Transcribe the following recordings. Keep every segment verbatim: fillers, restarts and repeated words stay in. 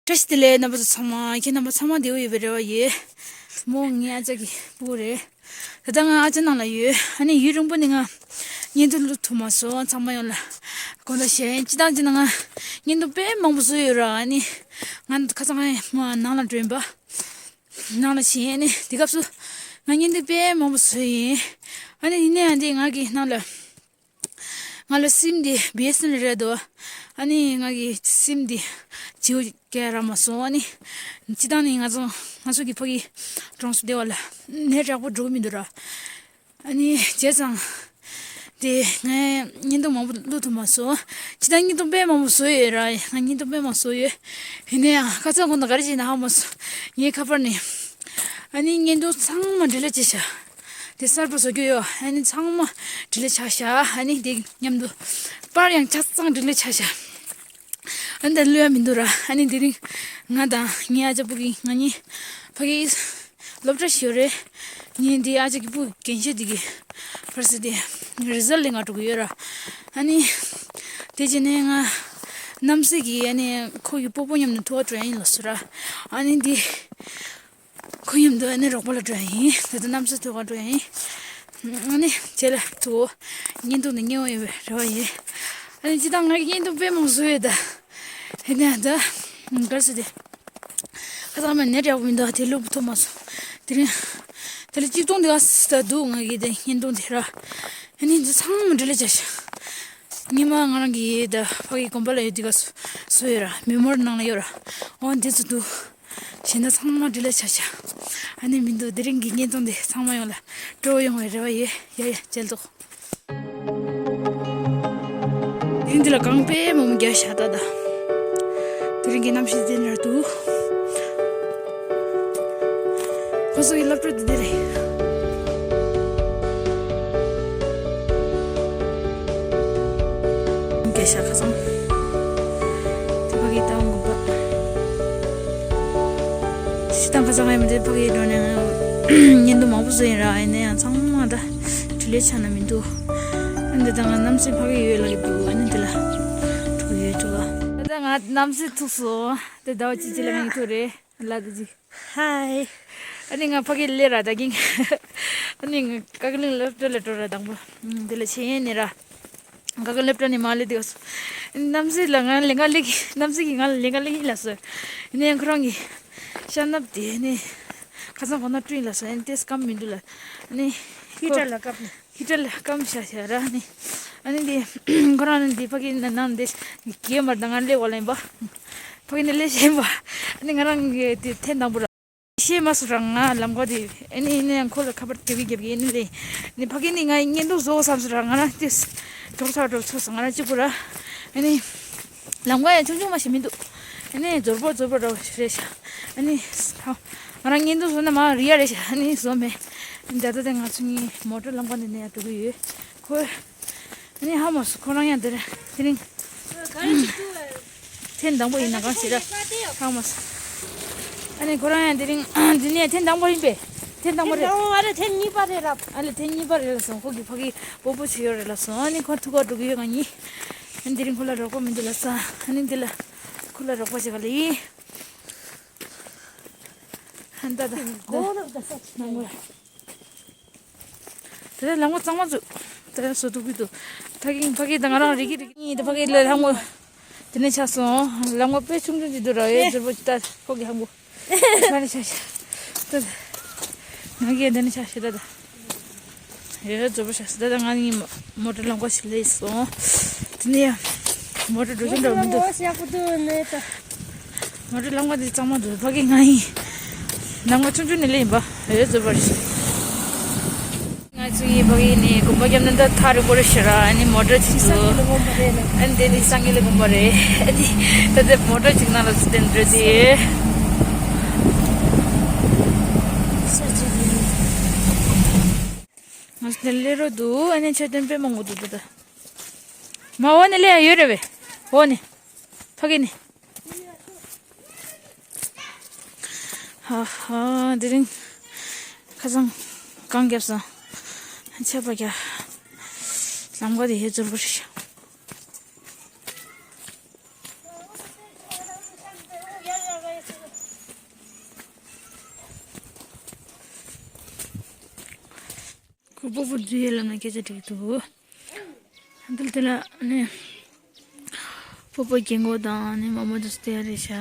བཀྲ་ཤིས་བདེ་ལེགས། རྣམ་པ་ཚོ་ཚང་མ། ཁྱེད་རྣམ་པ་ཚང་མ་བདེ་པོ་ཡོད་པའི་རེ་བ་ཡོད། མོ་ངའི་ཨ་ཅག་གི་སྤུ་གུ་རེད། ད་ལྟ་ང་ཨ་ཅག་ནང་ལ་ཡོད། ཨ་ནི་ཡུན་རིང་པོ་ནས་ང་བརྙན་ཐུང་བླུག་ཐུབ་མ་སོང་། ཚང་མ་ཡོང་ལ་དགོངས་དག་ཞུ་ཡིན། སྤྱིར་བཏང་བྱས་ན་ང་བརྙན་ཐུང་དཔེ་མང་པོ་བཟོས་ཡོད་ར། ཨ་ནི་ང་ཁ་སང་ང་ནང་ལ་འགྲོ་ཡིན་པ། ནང་ལ་ཕྱིན། ཨ་ནི་དེ་སྐབས་སུ་ང་བརྙན་ཐུང་དཔེ་མང་པོ་བཟོས་ཡིན། ཨ་ནི་ཡིན་ནའང་དེ་ང་གི་ནང་ལ། ང་ལ་སིམ་འདི་བི་ཨེས་ཨེན་ཨེལ་རེད་འདུག་ཨ་ནི་ང་གི་སིམ་འདི་བརྗེ་པོ་རག་མ་སོང་། ཨ་ནི་སྤྱིར་བཏང་ནི་ང་ཚོ་ང་ཚོ་གི་ཕ་གི་གྲོང་ཚོ་དེ་བ་ལ་ནེཊ་ཡག་པོ་འགྲོ་གི་མི་འདུག་ར། ཨ་ནི་བྱས་ཙང་དེ་ངས་བརྙན་ཐུང་མང་པོ་བླུག་ཐུབ་མ་སོང་། སྤྱིར་བཏང་བརྙན་ཐུང་དཔེ་མང་པོ་བཟོས་ཡོད་ར། ང་བརྙན་ཐུང་དཔེ་མང་པོ་བཟོས་ཡོད། ཡིན་ན་ཡང་ཁ་སང་དགོང་དག་ག་རེ་བྱས་ན་ཧ་མ་སོང་། ངའི་ཁ་པར་ནས་ཨ་ནི་བརྙན་ཐུང་ཚང་མ་ཌི་ལིཊ་བྱས་ཤག་དེ་གསར་པ་བཟོ་རྒྱུ་ཡོད། ཨ་ནི་ཚང་མ་ཌི་ལིཊ་ཆགས་ཤག་ཨ་ནི་དེ་མཉམ་དུ་པར་ཡང་ཆ་ཚང་ཌི་ལིཊ་ཆགས་ཤག་ཨ་ནི་ད་བླུག་ཡ་མི་འདུག་ར། ཨ་ནི་དེ་རིང་ང་དང་ངའི་ཨ་ཅག་སྤུ་གུ་ང་གཉིས་ཕ་གིའི་སློབ་གྲྭ་ཞིག་ཡོད་རེད། ངས་འདི་ཨ་ཅག་གི་སྤུ་གུ་རྒན་ཤོས་དེ་གི་ཕར་སི་དེ་རི་ཛལ་ལེན་ག་འགྲོ་གི་ཡོད་ར། ཨ་ནི་དེ་རྗེས་ནས་ང་གནམ་སྲས་ཀྱི་ཨ་ནི་ཁོ་གི་སྤོ་བོ་མཉམ་དུ་ཐུག་ག་འགྲོ་ཡ་ཡིན་ལབ་སོང་ར། ཨ་ནི་འདི། ཁོ་མཉམ་དུ་ཨ་ནི་རོགས་པ་ལ་འགྲོ་ཡ་ཡིན། ད་ལྟ་གནམ་སའི་ཐོག་ཁར་འགྲོ་ཡ་ཡིན། ཨ་ནི་རྗེས་ལ་ཐུག་བརྙན་ཐུང་འདི་མཉེས་པོ་ཡོད་པའི་རེ་བ་ཡོད། ཨ་ནི་སྤྱིར་བཏང་ང་གི་བརྙན་ཐུང་དཔེ་མང་བཟོས་ཡོད་ད། ཡིན་ནའང་ད་ག་རེ་ཟེར་དེ། ཁ་སང་མ་ནེཊ་ཡག་པོ་མི་འདུག་དེ་བླུག་ཐུབ་མ་སོང་། དེ་རིང་དེ་ལ་གཅིག་སྟོང་དེ་ག་ས་འདུག་ང་གི་དེ་བརྙན་ཐུང་དེ་ར། ཨ་ནི་འདི་ཚང་མ་ཌི་ལིཊ་བྱས་ཤག་ཉི་མ་ང་རང་གི་ད་ཕ་གི་དགོན་པ་ལ་ཡོད་དུས་སྐབས་སུ་བཟོས་ཡོད་ར། མེ་མོ་རི་ནང་ལ་ཡོད་ར། འོ་འདི་ཚོ་འདུག་གཞན་དག་ཚང་མ་ཌི་ལིཊ་བྱས་ཤག་ཨ་ནི་མི་འདུག་དེ་རིང་གི་བརྙན་ཐུང་འདི་ཚང་མ་ཡོང་ལ་སྤྲོ་བོ་ཡོང་བའི་རེ་བ་ཡོད། ཡ་ཡ་མཇལ་འདུག་དེ་རིང་འདི་ལ་གངས་དཔེ་མང་པོ་བརྒྱབ་ཤག་ད་ད། དེ་རིང་གི་གནམ་གཤིས་འདི་འདྲ་འདུག་ཁོ་ཚོ་གི་སློབ་གྲྭ་འདི་འདི་རེད། སྐད་ཆ་ཁ་སང་། དེ་ཕ་གི་ལྟ་བ་ངོ་མ། སྤྱིར་བཏང་ཁ་སང་ཡང་མི་འདྲ་ཕ་གི་འགྲོ་ནས་བརྙན་ཐུང་མང་པོ་བཟོས་ཡིན་ར། ཡིན་ན་ཡང་ཚང་མ་ད་ཌི་ལིཊ་ཆགས་ན་མི་འདུག་ཨ་འདི་ད་ང་གནམ་སའི་ཕ་གི་ཡོད་ལ་གི་འདུག་ཨ་ནི་འདི་ལ་ཐུག་ཡོད་ཐུག་ཨ། ད་ང་གནམ་སའི་ཐུག་སོང་། དེ་ཟླ་བ་གཅིག་གཅིག་ལ་ང་གི་ཐུག་རེད། ལ་དུ་ཅི། ཧའི། ཨ་ནི་ང་ཕ་གི་སླེབས་ར་ད་གིན། ཨ་ནི་ང་ཀ་ཀ་གླིང་སློབ་གྲྭ་ལ་འགྲོ་ར་དང་པོ། ཨུམ། དེ་ལ་ཆེ་ཡན་ནི་ར། ཀ་ཀ་སློབ་གྲྭ་ནས་མར་སླེབས་དུས། གནམ་སའི་ལ་ང་ལེན་ག་སླེབས་ཀྱི། གནམ་སའི་གི་ང་ལ་ལེན་ག་སླེབས་ཀྱི་ལབ་སོང་། ཨ་ནི་ཁོ་རང་གི་ཤ་ནབ་དེ་ནི་ཁ་སང་གོང་ན་བཀྲུས་ལབ་སོང་། ཨ་ནི་ཏེས་སྐམ་མི་འདུག་ལ། ཨ་ནི་ཧི་ཊར་ལ་བཀབ་ནས། ཧི་ཊར་ལ་སྐམ་ཤ་ཤ་ར་ནི། ཨ་ནི་དེ་ཁོ་རང་ནི་དེ་ཕ་གི་ནང་དེ་གིས་མར་ད་ང་སླེབས་འོ་ལེན་པ། ཕ་གི་ནས་སླེབས་ཤེས་པ། ཨ་ནི་ང་རང་གི་དེ་ཐེངས་དང་པོ་ར། ཤེས་མ་སོང་ར་ང་ལམ་ཁ་དེ། ཨ་ནི་ཨ་ནི་ཡང་ཁོ་ལ་ཁ་པར་རྒྱབ་ཀྱི་རྒྱབ་ཀྱི་ཨ་ནི་ལས། ཨ་ནི་ཕ་གི་ནི་ང་ཡི་བརྙན་ཐུང་བཟོ་བསམ་སོང་ར། ང་རང་དེ་གྲོགས་ཚ་གྲོགས་ཚོ་ང་རང་གཅིག་པུ་ར། ཨ་ནི་ལམ་ཁ་ཡང་ཆུང་ཆུང་མ་ཞིག་མི་འདུག་ཨ་ནི་འཛོར་པོ་འཛོར་པོ་འདྲ་བོ་ཞིག་རེད་ཤག་ཨ་ནི་ང་རང་བརྙན་ཐུང་བཟོ་ན་མ་རི་ཡ་རེད་ཤག་ཨ་ནི་བཟོ་མེད། ཨ་ནི་ད་ལྟ་དེ་ང་ཚོ་གཉིས་མོ་ཊ་ལམ་ཁ་འདི་ནས་ཡར་འགྲོ་གི་ཡོད། ཁོ། ཨ་ནི་ཧ་མ་སོང་ཁོ་རང་ཡང་དེ་རིང་དེ་རིང་། ཐེངས་དང་པོ་ཡིན་ན་གང་ཞིག་ར། ཧ་མ་སོང་། ཨ་ནི་ཁོ་རང་ཡང་དེ་རིང་འདི་ནས་ཐེངས་དང་པོ་ཡིན་པས། ཐེངས་དང་པོ་རེད། ཐེངས་དང་པོ་མ་རེད། ཐེངས་གཉིས་པ་རེད་ལབ། ཨ་ལེ་ཐེངས་གཉིས་པ་རེད་ལབ་སོང་། ཁོ་གི་ཕ་གི་སྤོ་བོ་ཞིག་ཡོད་རེད་ལབ་སོང་། ཨ་ནི་ཁོ་ཐུག་ག་འགྲོ་གི་ཡོད་ང་གཉིས། ཨ་ནི་དེ་རིང་ཁོ་ལ་རོགས་པ་མི་འདུག་ལབ་སོང་། ཨ་ནི་འདི་ལ་ཁོ་ལ་རོགས་པ་བྱེད་ག་ལ་ཡིན། ཧན་ད་ད་ད་ནང་ལ། དེ་ལས་ལམ་ཁ་གཙང་མ་བཟོ། དེ་ལས་བཟོ་ཐུབ་ཀྱི་འདུག་ད་གིན་ཕ་གི་དང་ང་རང་རི་གི་རི་གི་ཡིན་དེ་ཕ་གི་ལ་ལམ་ཁ་དེ་ནས་ཆགས་སོང་། ལམ་ཁ་དཔེ་ཆུང་ཆུང་ཅིག་འདུག་ར། ཨེ་འཛོར་པོ་ཅིག་ལྟ་ཁོ་གི་ཧང་གོ། ང་ནི་ཆགས་ཤག་ད་ང་གི་འདི་ནས་ཆགས་ཤག་ད་ད། ཨེ་འཛོར་པོ་ཆགས་ཤག་ད་ད་ང་གཉིས་མོ་ཊ་ལམ་ཁ་ཞིག་སླེབས་སོང་། དེ་ནས་ཡང་མོ་ཊ་འགྲོ་རྒྱུ་འདྲ་མི་འདུག་མོ་ཊ་ལམ་ཁ་འདི་གཙང་མ་འདུག་ཕ་གི་ང་ཡིན། ལམ་ཁ་ཆུང་ཆུང་ནས་སླེབས་ཡིན་པ། ཨེ་འཛོར་པོ་རེད། ང་ཚོ་ཡི་ཕ་གི་ནས་དགོན་པ་བརྒྱབ་ན་ད་ཐག་རིང་པོ་རེད་ཤག་ར། ཨ་ནི་མོ་ཊ་ཅིག་འདུག་ཨ་ནི་དེ་ནི་སངས་རྒྱས་ལ་དགོན་པ་རེད། ཨ་ནི་ད་ལྟ་མོ་ཊ་ཅིག་ནང་ལ་ཚུད་དེ་འགྲོ་དེ། ང་ཚོ་དེ་སླེབས་རོགས་འདུག་ཨ་ནི་མཆོད་རྟེན་དཔེ་མང་པོ་འདུག་ད་ལྟ། མ་འོ་ནི་སླེབས་ཡ་ཡོད་རེད་པས། འོ་ནི། ཕ་གི་ནི། ཧ་ཧ། དེ་རིང་ཁ་སང་གངས་བརྒྱབ་སོང་། ཆར་པ་བརྒྱབ། ལམ་ཁ་དེ་ཧེ་འཛོར་པོ་རེད་ཤག་སྤོ་བོ་འཛུལ་ཡས་ལམ་ན་སྐད་ཆ་དྲིས་འདུག་འདི་ལ་དེ་ལ་ནི་སྤོ་བོ་རྒན་གོག་དང་ནི་རྨོ་མོ་དེ་ཚོ་བསྡད་ཡ་རེད་ཤག་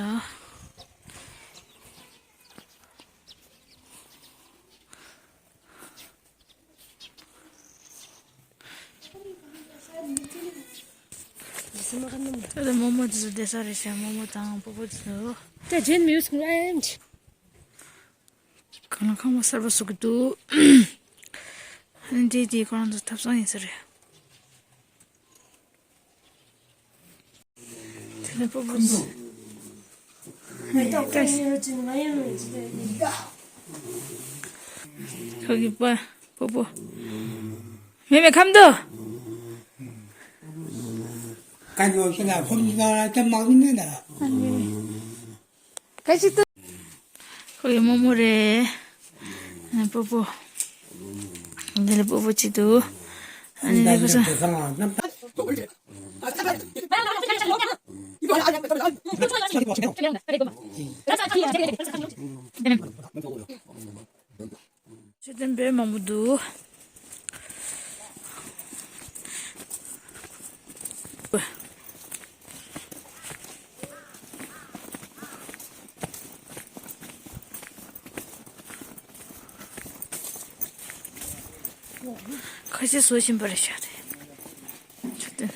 ད་ལྟ་རྨོ་མོ་དེ་ཚོ་བསྡད་ས་རེད་ཤག་རྨོ་མོ་དང་སྤོ་བོ་དེ་ཚོ། ད་ཇེན་མིའུ་སི་ཀི་ཨེམ་ཆི། གང་ལ་ཁང་པ་གསར་པ་བཟོ་གི་འདུག་ཨ་ནི་འདི་དེ་ཁོ་རང་ཚོ་ཐབ་ཚང་ཡིན་ས་རེད། དེ་ནས་སྤོ་བོ། ཁོ་གི་པ་སྤོ་བོ། མེ་མེ་ཁམ་དུ། ཁོ་གི་རྨོ་མོ་རེད། སྤོ་བོ། འདི་ལ་སྤོ་བོ་གཅིག་འདུག་ཨ་ནི་འདི་ཁོ་ཚོ། མཆོད་རྟེན་དཔེ་མང་པོ་འདུག་ཁ་ཤས་བཟོ་བཞིན་པ་རེད་ཤག་རེད། མཆོད་རྟེན།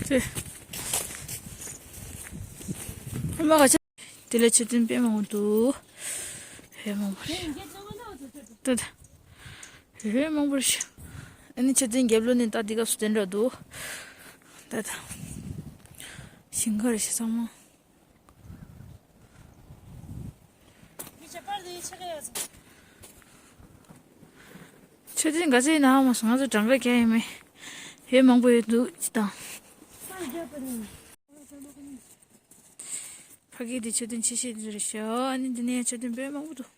དེ། ཨ་མ་ག་ཆ། དེ་ལ་མཆོད་རྟེན་དཔེ་མང་པོ་འདུག་དཔེ་མང་པོ་རེད། ད་ད། དཔེ་མང་པོ་རེད། ཨ་ནི་མཆོད་རྟེན་རྒྱབ་ལོགས་ནས་ད་འདི་སྐབས་སུ་དེ་འདྲ་འདུག་ད་ད། ཞིང་ཁ་རེད་ཤག་ཚང་མ། མཆོད་རྟེན་ག་ཚོད་ཡིན་ན་ཧ་མ་སོང་། ང་ཚོ་གྲངས་ཀ་རྒྱག་ཡས་མེད། དཔེ་མང་པོ་ཡོད་འདུག་ཅི་དང་། ཕ་གི་དེ་མཆོད་རྟེན་ཆེ་ཤོས་དེ་རེད་ཤག་ཨ་ནི་འདི་ནས་ཡང་མཆོད་རྟེན་དཔེ་མང་པོ་འདུག་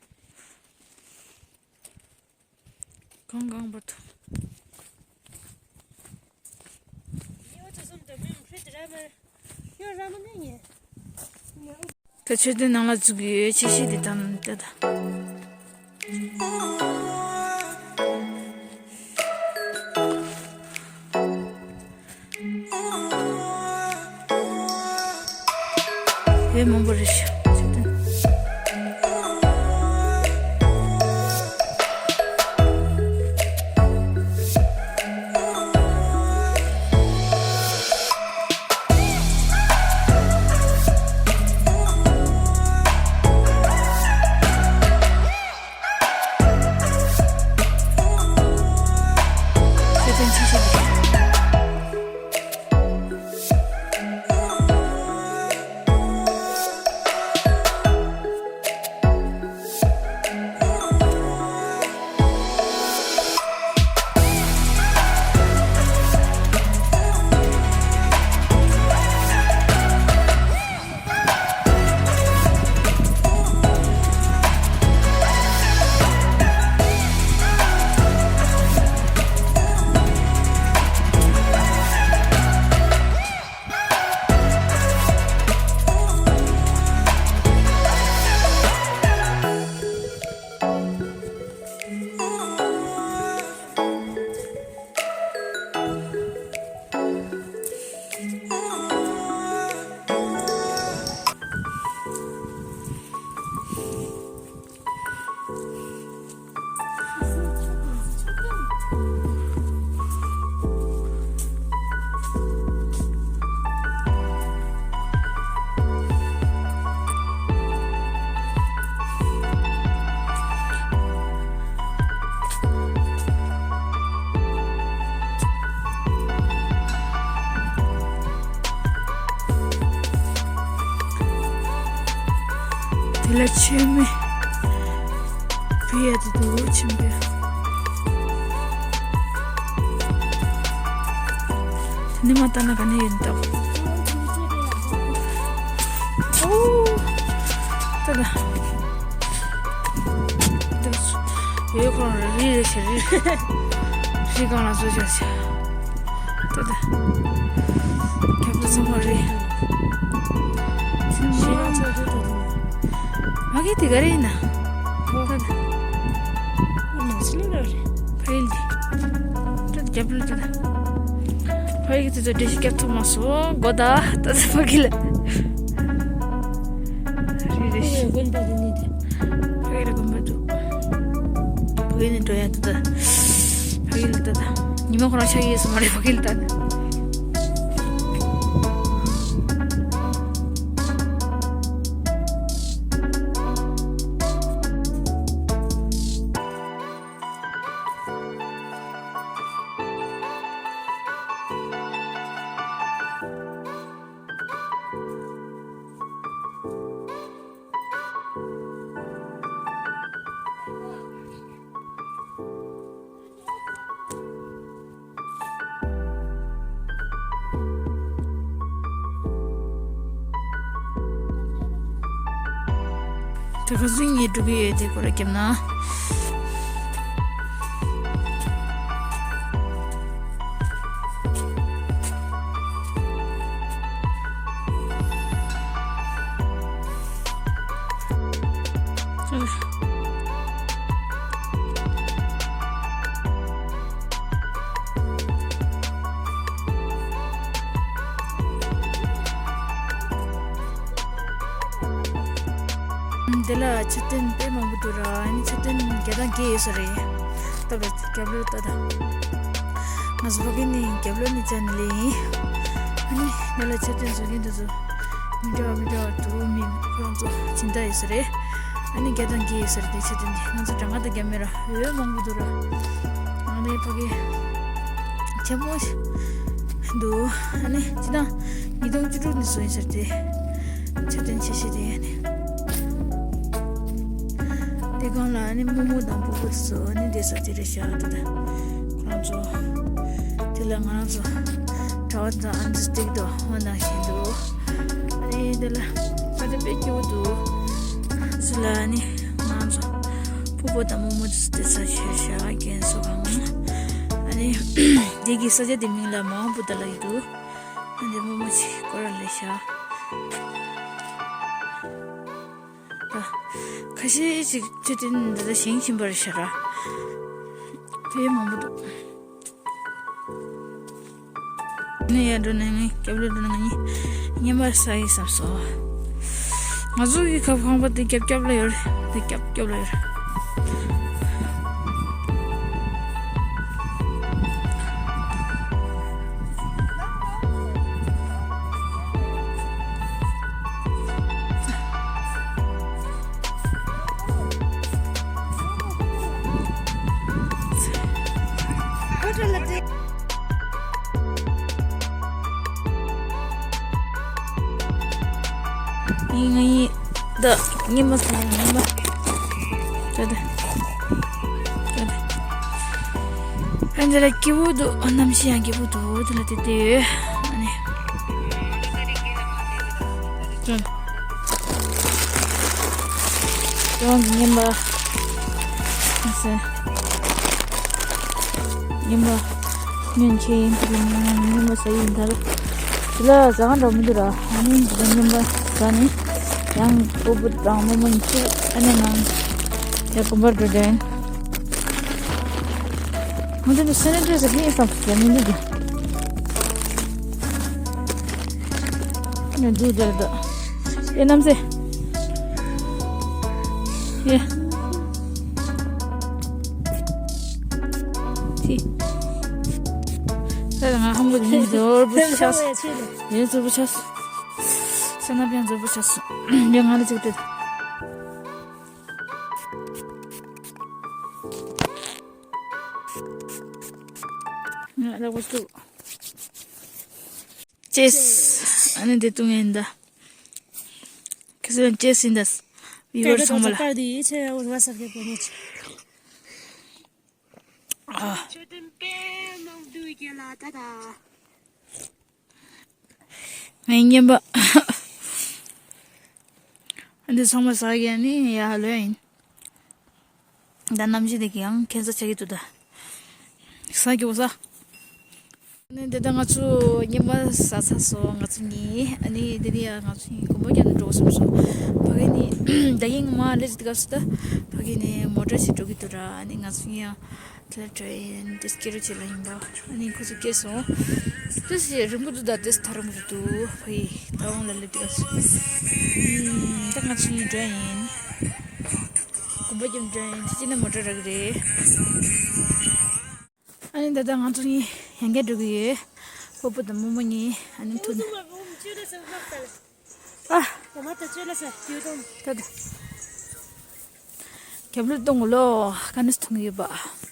གང་གང་བར་དུ། ད་མཆོད་རྟེན་ནང་ལ་འཛུལ་གྱི་ཡོད། ཆེ་ཤོས་དེ་དང་ད་ད། དཔེ་མང་པོ་རེད་ཤག་དེ་ལ་མཆོད་མེ་ཕུལ་ཡ་དེ་འདུག་ཆེན་པོས། དེ་ནས་མར་ལྟ་ན་ག་ནས་ཡོད་འདུག་ཨོ། ཡོད་ཁོ་རང་རི་རེད་ཤག་རི། རི་སྒང་ལ་བཟོ་བྱ་ཤག་ད་ད། ཁྱབ་ཚང་མ་རི། ཕ་གི་དེ་ག་རེ་ཡིན་ན། ད་ད། ཕ་གི་ལ་དེ། ད་ད་རྒྱབ་ལ་ད་ད། ཕ་གི་དེ་ཚོ་འགྲེལ་བཤད་རྒྱབ་ཐུབ་མ་སོང་གོ་ད། ད་ད་ཕ་གི་ལ། རི་རི་ཤི། དགོན་པ་དེ་ནི་དེ། ཕ་གི་ལ་དགོན་པ་འདུག་ཕ་གི་ནས་འགྲོ་ཡ་འདུག་ད། ཕ་གི་ལ་ད་ད། ཉི་མ་ཁོ་རང་ཆགས་ཡོད་ས་མ་རེད་ཕ་གི་ལ་ད་ད། དེ་ག་ཚོད་ངས་སྒྲུག་གི་ཡོད་དེ་སྐོར་རྒྱབ་ན། འདི་ལ་མཆོད་རྟེན་དཔེ་མང་པོ་འདུག་ར། ཨ་ནི་མཆོད་རྟེན་བརྒྱ་དང་བརྒྱད་ཡོད་ས་རེད། སྟབས་ལ་རྒྱབ་ལོགས་ལྟ་དང་། ང་ཚོ་ཕ་གི་ནས་རྒྱབ་ལོགས་ནས་བཅར་ནས་སླེབས་ཡིན། ཨ་ནི་འདི་ལ་མཆོད་རྟེན་བཟོ་མཁན་དེ་ཚོ་མི་འདྲ་བ་མི་འདྲ་བ་འདུག་མི་ཁོ་རང་ཚོ་སྦྱིན་བདག་ཡོད་ས་རེད། ཨ་ནི་བརྒྱ་དང་བརྒྱད་ཡོད་ས་རེད། དེ་མཆོད་རྟེན་དེ་ང་ཚོ་གྲངས་ཀ་ད་རྒྱབ་མེད་ར། འོ་མང་པོ་འདུག་ར། ཨ་ནི་ཕ་གི་ཆེན་པོ་འདུག་ཨ་ནི་སྤྱི་བཏང་ཉིས་སྟོང་བཅུ་དྲུག་ནས་བཟོས་ཡིན་ས་རེད་དེ། མཆོད་རྟེན་ཆེ་ཤོས་དེ་ཨ་ནི། དེ་སྒང་ལ་ཨ་ནི་རྨོ་མོ་དང་ཕྲུ་གུ་ཚོ་ཨ་ནི་བསྡད་ས་དེ་རེད་ཤག་ད་ལྟ་ཁོ་རང་ཚོ། དེ་ལ་ང་རང་ཚོ་གྲྭ་པ་དང་ཨ་འདྲ་སྟེགས་དང་འོ་ན་བཞིན་དུ། ཨ་ནི་དེ་ལ་ད་ལྟ་དཔེ་སྐྱིད་པོ་འདུག་སི་ལ་ཨ་ནི་ང་རང་ཚོ་ཕྲུ་གུ་དང་རྨོ་མོ་ཚོ་བསྡད་ས་ཆེ་ཤག་རྒན་གསོ་ཁང་། ཨ་ནི་དེ་གི་ས་ཆ་དེ་མིང་ལ་མའོན་བུ་ཏཱ་ལབ་ཀྱི་འདུག་ཨ་ནི་རྨོ་མོ་ཅིག་སྐོར་ར་ལས་ཤག་ད་ཁ་ཤས་ཅིག་མཆོད་རྟེན་འདི་ལ་བཞེངས་ཕྱིན་པ་རེད་ཤག་ར། དཔེ་མང་པོ་འདུག་ནས་ཡར་འགྲོ་ནས་ངས་རྒྱབ་ལོགས་འགྲོ་ནས་ང་གཉིས་རྔན་པ་ཟ་ཡི་བསམ་སོང་། ང་ཚོ་གི་ཁབ་ཁང་པ་དེ་རྒྱབ་རྒྱབ་ལ་ཡོད་རེད། དེ་རྒྱབ་རྒྱབ་ལ་ཡོད་རེད། ཡིན་ང་ཡིན། ད་རྔན་པ་ཟ་རྔན་པ། ད་ད། ད་ད། ཨ་འདི་ལ་སྐྱིད་པོ་འདུག་གནམ་གཤིས་ཡང་སྐྱིད་པོ་འདུག་དེ་ལ་དེ་དེ་ཡོད། ཨ་ནི། ད་ད། ཡོང་གི་རྔན་པ། ཨ་ཟེ། རྔན་པ། སྔོན་ཆད་ཡིན་དུས་རྔན་པ་ཟ་ཡིན་ད་ར། དེ་ལ་ཟ་ག་འགྲོ་མི་འདུག་ར། ཨ་ནི་འདི་ལ་རྔན་པ་ཟ་ནི། ཡང་སྤོ་བོ་དང་རྨོ་མོ་ཡིན་ཚུལ་ཨ་ནི་ནང་། ཡ་དགོན་པར་འགྲོ་འདྲ་ཡིན། ང་ཚོ་འདི་སེ་རེ་འདྲ་ཟ་གི་ཡིན་བསམ་སོང་མི་འདུག་གི་ང་འདུག་འདྲ་འདུག་ཨེ་རྣམ་སྲས། ཡེ། ཐི། ད་ང་ཧམ་གོ་ནི་འཛོར་བུ་ཆགས། ཡེ་འཛོར་བུ་ཆགས། ས་ན་པའི་འཛོར་བུ་ཆགས། ཡེ་ང་ལ་ཅིག་ཏེ། ང་ལ་གོ་སུ། ཅེས། ཨ་ནི་དེ་ཏུང་ཡིན་ད། ཁྱེད་ཚོ་ཅེས་ཡིན་ད། བི་བར་ཚང་མ་ལ། ཨ། ངའི་རྔན་པ། འདི་ཚང་མ་ཟ་གི་ཡ་ནི་ཡ་ལོས་ཡིན། ད་གནམ་གཤིས་དེ་གི་ཡང་ཁྱད་མཚར་ཆགས་ཀྱི་འདུག་ད། ཟ་གི་འོ་ཟ། ནི་འདི་ད་ང་ཚོ་ཉི་མ་ཟ་ཚར་སོང་། ང་ཚོ་གཉིས། ཨ་ནི་དེ་ནི་ཡ་ང་ཚོ་གཉིས་གོམ་པ་རྒྱབ་ནས་འགྲོ་བསམ་སོང་། ཕ་གི་ནི་ད་གིན་ང་མ་སླེབས་ཀྱི་སྐབས་སུ་ད་ཕ་གི་ནི་མོ་ཊ་ཞིག་འགྲོ་གི་འདུག་ར། ཨ་ནི་ང་ཚོ་གཉིས་ཡང་དེ་ལ་འགྲོ་ཡིན། དེ་སྐྱེལ་རོགས་བྱེད་ལ་ཡིན་པ། ཨ་ནི་ཁོ་ཚོ་སྐྱེལ་སོང་། དེ་སི་རིང་པོ་འདུག་ད་དེ་སི་ཐག་རིང་པོ་འདུག་ཕ་གི་ད་འོང་ལ་སླེབས་དུས་སྐབས་སུ། ད་ང་ཚོ་གཉིས་འགྲོ་ཡིན། གོམ་པ་རྒྱབ་འགྲོ་ཡིན། ཅི་ཅི་ནས་མོ་ཊ་རག་གི་རེད། ཨ་ནི་ད་ལྟ་ང་ཚོ་གཉིས་ཡང་བསྐྱར་འགྲོ་གི་ཡོད། སྤོ་བོ་དང་རྨོ་མོ་གཉིས། ཨ་ནི་ཐུག་ནས། ཨ། ད་ལྟ། རྒྱབ་ལོག་གཏོང་གི་ལོ། ཀ་ནས་མཐོང་གི་ཡོད་པ།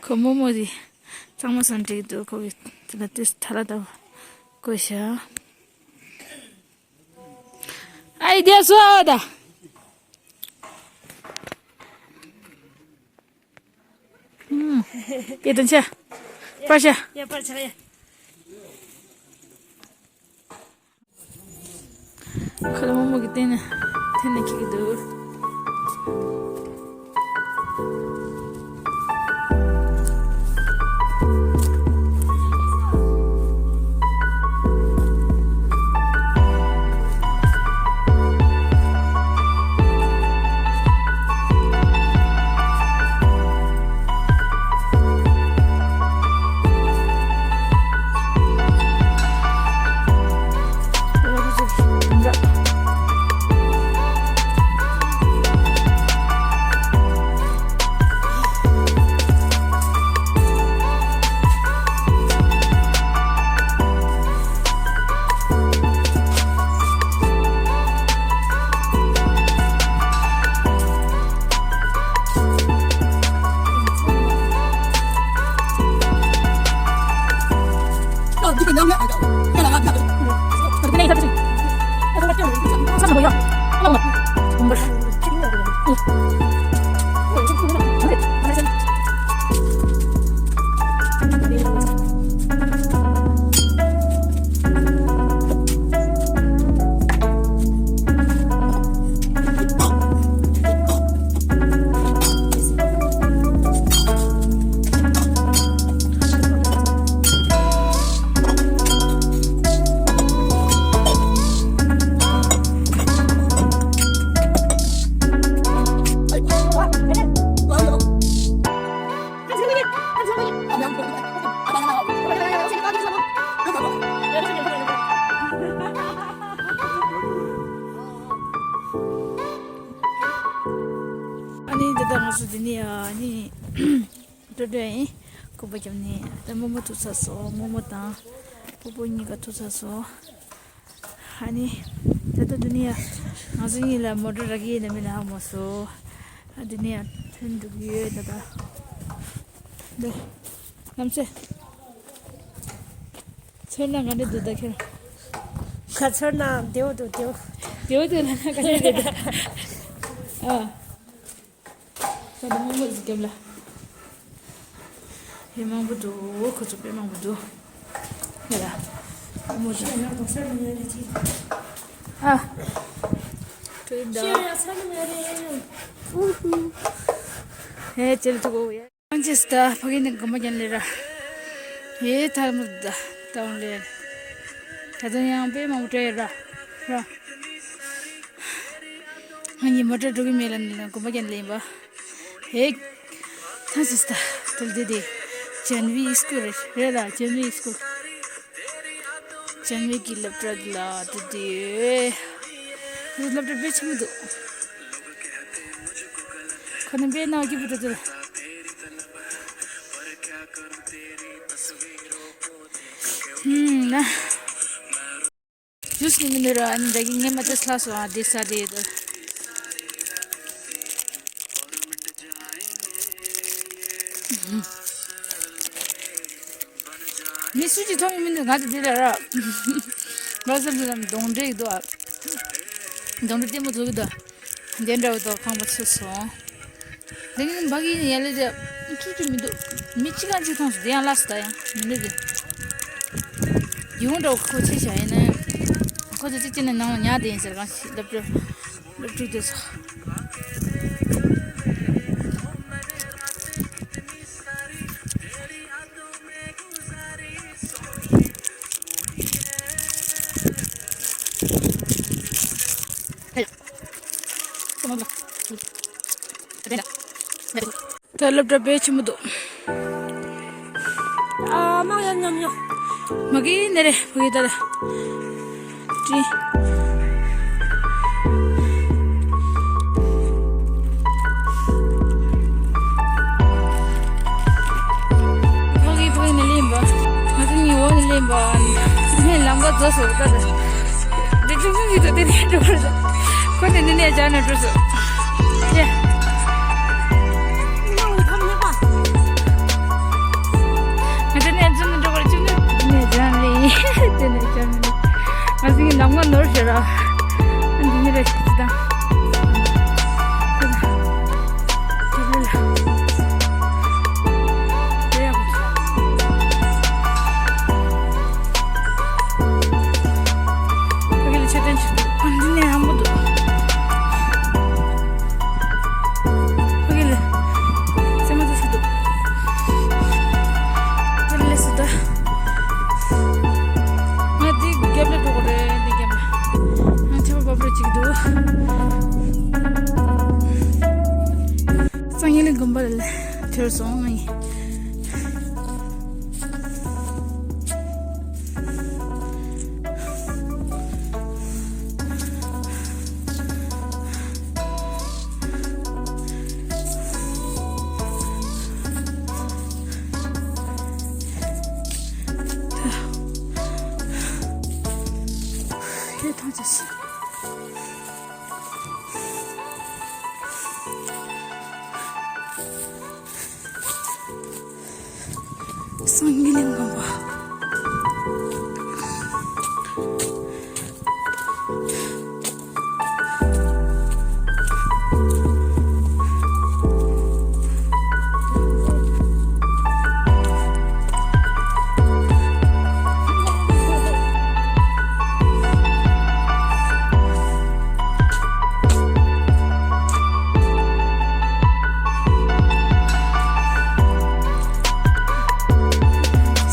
ཁོ་རྨོ་མོ་དེ་གཙང་མ་སང་འགྲིག་འདུག་ཁོ་གི་དེ་ལ་དེ་ཐ་ལ་ད་བཀོད་བཞག་ཨའི་དེ་སུ་ཨ་ད། ཨུམ། ཡེ་དོན་ཆ། པར་ཆ། ཡ་པར་ཆ་ཡ། ཁོ་ལ་རྨོ་མོ་གི་སྟེང་ནས་འཐེན་ནས་འཁྱེར་གྱི་འདུག་ཨ་ནི་འདི་ལྟར་ང་ཚོ་འདི་ནས་ཨ་ནི་འགྲོ་འགྲོ་ཡིན། གོམ་པ་བརྒྱབ་ནས་ད་རྨོ་མོ་ཐུག་ཚར་སོང་། རྨོ་མོ་དང་སྤོ་བོ་གཉིས་ཀ་ཐུག་ཚར་སོང་། ཨ་ནི་ད་ལྟ་འདི་ནས་ང་ཚོ་གཉིས་ལ་མོ་ཊ་རག་གི་ཡོད་ན་མེད་ན་ཧ་མ་སོང་། ཨ་འདི་ནས་ཐོན་འགྲོ་གི་ཡོད་ད་ལྟ། འདི་ལམ་སེང་ཚོར་སྣང་ག་འདྲ་འདུག་ད་ཁྱེད། ང་ཚོར་སྣང་བདེ་བོ་འདུག་བདེ་བོ། བདེ་བོ་འདུག་ལབ་ན་ག་འདྲ་རེད་ད། ཨ། ད་ལྟ་རྨོ་མོ་ཟིག་རྒྱབ་ལ། དཔེ་མང་པོ་འདུག་ཁོ་ཚོ་དཔེ་མང་པོ་འདུག་ཡ་ལ། རྨོ་མོ་ཟིག་ཨ། ཁྲོ་ཡིན་ད། ཧེ་ཅེལ་ཐུག་གོ་ཡ། ཨང་ཅེས་ད་ཕ་གི་ནས་གོམ་པ་རྒྱབ་ལེ་ར། ཧེ་ཐལ་མོ་ད་ད་འོང་ལེ། ད་དུང་ཡང་དཔེ་མང་པོ་སྤྲད་ཡོད་ར། ར། ང་གཉིས་མོ་ཊ་འགྲོ་གི་མེད་ལབ་ནས་གོམ་པ་རྒྱབ་ལེ་ཡིན་པ། ཧེ། ཐང་སིས་ད་དལ་དེ་དེ། ཇན་བི་སྐུལ་རེད་རེད་ལ་ཇན་བི་སྐུལ། ཅན་ཝེ་གི་སློབ་གྲྭ་ལ་དེ་དེ། ཁོ་སློབ་གྲྭ་དཔེ་ཆེན་པོ་འདུག་ཁོ་ནི་དཔེ་ནང་སྐྱིད་པོ་འདུག་དེ། ཧུམ་ན། ཇུས་ནི་མི་འདུག་ར། ཨ་ནི་ད་གིན་ངས་མ་ཏེས་ལྷག་སོང་ཨ། དེ་ས་དེ་དུ། མི་སུ་གཅིག་མཐོང་གི་མི་འདུག་ང་དེ་དེ་ལ་ར། མ་བསམ་ཚུལ་ལམ་གདོང་འདྲེ་གི་འདུག་ཨ། གདོང་འདྲེ་ལྟད་མོ་ཚོ་གི་འདུག་དེ་འདྲ་བོ་དོ་ཁང་པ་ཚུད་སོང་། དེ་ནི་འབའ་གི་ནི་ཡ་ལེ་དེ་ཁྲུ་ཁྲུ་མི་འདུག་མི་གཅིག་གང་གཅིག་མཐོང་སོང་། དེ་ཡང་ལགས་སོ། ད་ཡང་མི་འདུག་དེ། ཡིད་འོང་འདྲ་བོ་ཁོ་ཆེ་ཤ་ཡིན་ན། ཁོ་ཚོ་གཅིག་གཅིག་ནས་ནང་ལ་ཉལ་བསྡད་ཡིན་ཟེར། གང་ཞིག་སློབ་ཕྲུག་སློབ་ཕྲུག་དེ་ཚོ། ད་སློབ་གྲྭ་དཔེ་ཆེན་པོ་འདུག་ཨ་མ་ཡ་ཉམས་ཉམས། མ་གི་ནེ་རེ་བུ་ཡི་ད་ལ། ཅི། ཕ་གི་ཕ་གི་ནས་ལེན་པ། ང་ཚོ་གཉིས་འོག་ནས་ལེན་པ། ངས་ལམ་ཁ་རྫོགས་སོང་ད་ལ། འདི་ཅུང་ཟད་ཞིག་ཏུ་དེ་ནས་འགྲོ་བར་ཟ། ཁོ་ནི་འདི་ནས་སྦྱར་ནས་འགྲོ་སོང་། ཡ། ང་དེ་ནས་འཛུལ་ནས་འགྲོ་བར་ཅུང་ཟད་འདི་ནས་སྦྱར་ནས་ཡིན། དེ་ནས་སྦྱར་ནས། ང་ཚོ་གཉིས་ལམ་ཁ་ནོར་ཤོར་ར། འདི་ནས་རེ་ཞིག་ཅི་དང་། ཕ་གི་ལ་ཆ་ཏན་ཆུ་འདུག་ཨ་འདི་ནས་ཡང་པོ་འདུག་ཕ་གི་ལ་སེ་མ་ཏི་ཆུ་འདུག་ཕ་གི་ལ་སུ་ད། ང་འདི་རྒྱབ་ལ་འགྲོ་གི་རེད། འདི་རྒྱབ་ལ། ང་ཆ་པ་བབ་རེ་ཅིག་འདུག་སང་ཉིན་ལ་དགོན་པ་ལ་ཐོན་སོང་ང་ཡིན། ཁྱེད་ཐང་ཆད་སོང་། སང་ཉིན་ལེན་གོམ་པ།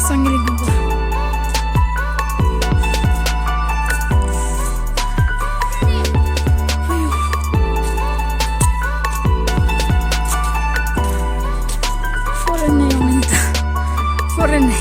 སང་ཉིན་ལེན་གོམ་པ། ཕོ་རེན་ནས་ཡོང་མིན་ད། ཕོ་རེན་ནས།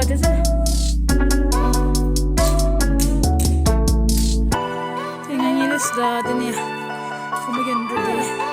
དེ་ཚོ། དེ་ང་གཉིས་ལས་སུ་ད་དེ་ནས་ཁོ་མོ་གྱོན་འགྲོ་དེ།